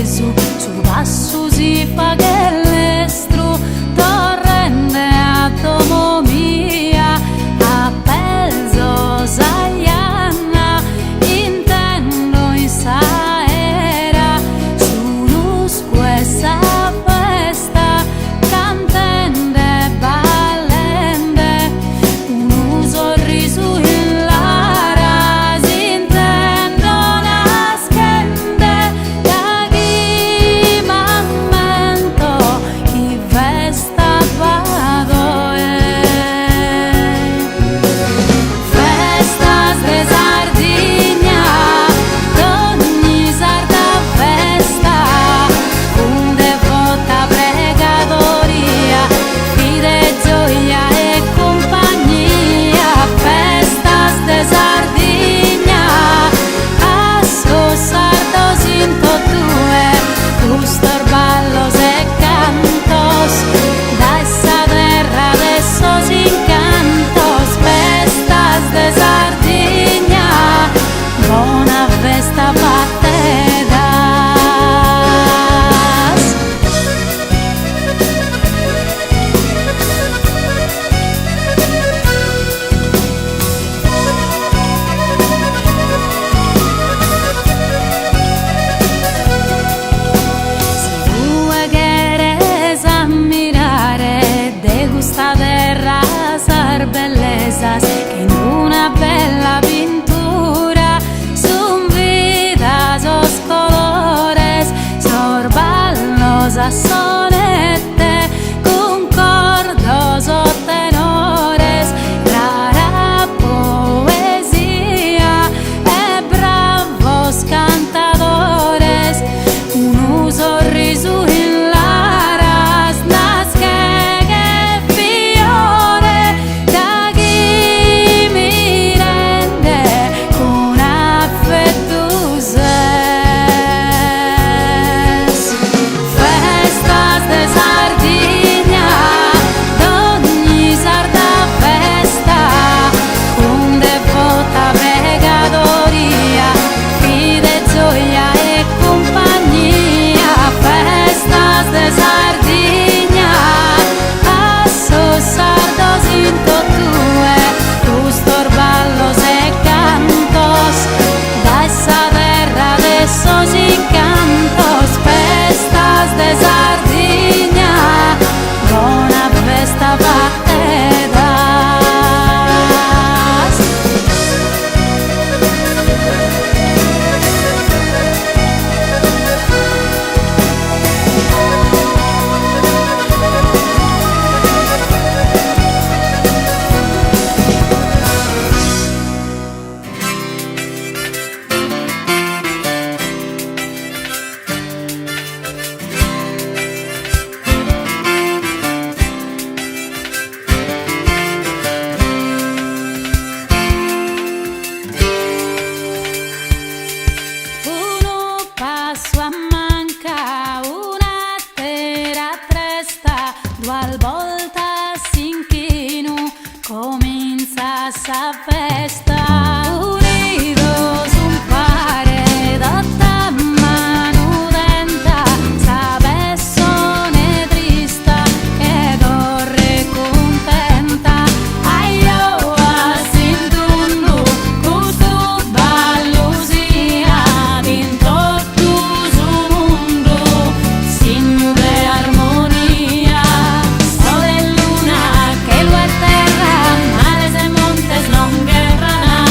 tesu su passu si faghet lestru torrende a domo mia apelzo sa janna intendo in s'aera su nuscu 'e sa festa cantende e ballende unu sorrisu in laras intendo naschende daghi m'ammento chi festa b'at oe. Festas de Sardigna, dogni sarda festa, cun devota pregadoria, fide, gioia e cumpagnia. Festas de Sardigna, a sos sardos in totue, custos ballos e cantos, dae sa terra de sos incantos. Festas de Sardigna, bona festa fatedas. Si tue cheres ammirare de custa terra sas bellesas che in una bella pintura sun vida sos colores sos ballos a sonete cuncordos o tenores rara poesia e bravos cantadores unu sorrisu in laras naschet che fiore daghi mirende cun affettu ses. Festas de Sardigna, dogni sarda festa, cun devota pregadoria, fide, gioia e cumpagnia. Festas de Sardigna, a sos sardos in totue, custos ballos e cantos, dae sa terra de sos incantos. Festas de Sardigna, bona festa fatedas. Unu passu a manca, un'atera a dresta, duas boltas s'inchinu, comintzat sa festa. Unidos umpare, tot'a manu tenta, sa pessone trista che torret cuntenta. Ajò a s'intundu, custu ballu siat in totu su mundu sinnu de armonia. Sole e luna, chelu e terra, mares e montes non gherran.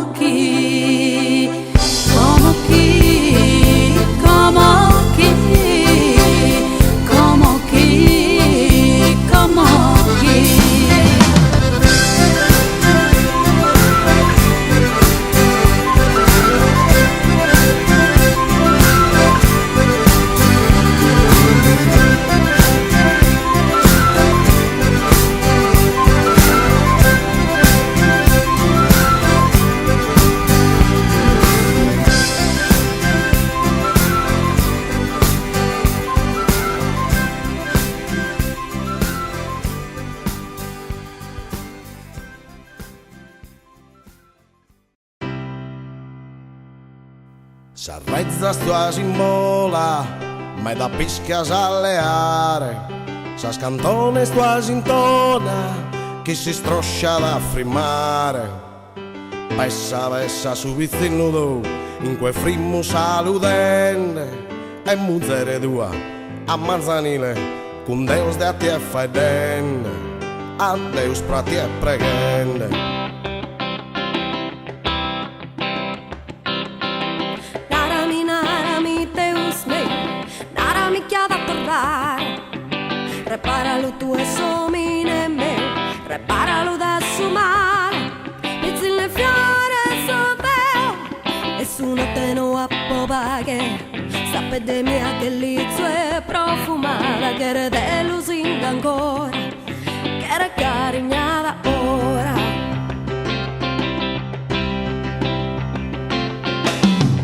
Como chi, como chi, como chi, como chi, como chi. Sas rezzas tuas imbola, meda pische as a leare, sas cantones tuas intona, chi s'istroscia at a frimmare. Pessa pessa su pitzinnu tou, in cue frimmu saludende, e muzere tua a manzanile, cun Deus de a tie faeddende, a Deus pro a tie preghende. Narami, narami, Deus meu, narami chi at a torrare. Reparalu tue s'omine meu, reparalu da su male. Pitzinnu 'e fiore so deo, e su notte no apo paghe. Sa pedde mia che lizu est profumada, cheret lusinga ancora, cheret carignada ora.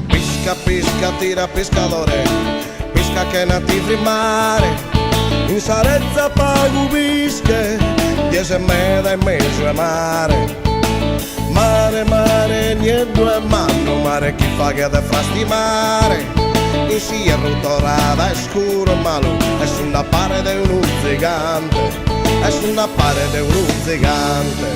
Pisca pisca tira piscadore Pisca chena ti frimmare In sa rezza pagu pische Dies meda in mesu 'e mare Mare mare nieddu e mannu Mare chi faghet frastimare In s'ierru torrada iscuru e malu E s'unda paret unu zigante E s'unda paret unu zigante.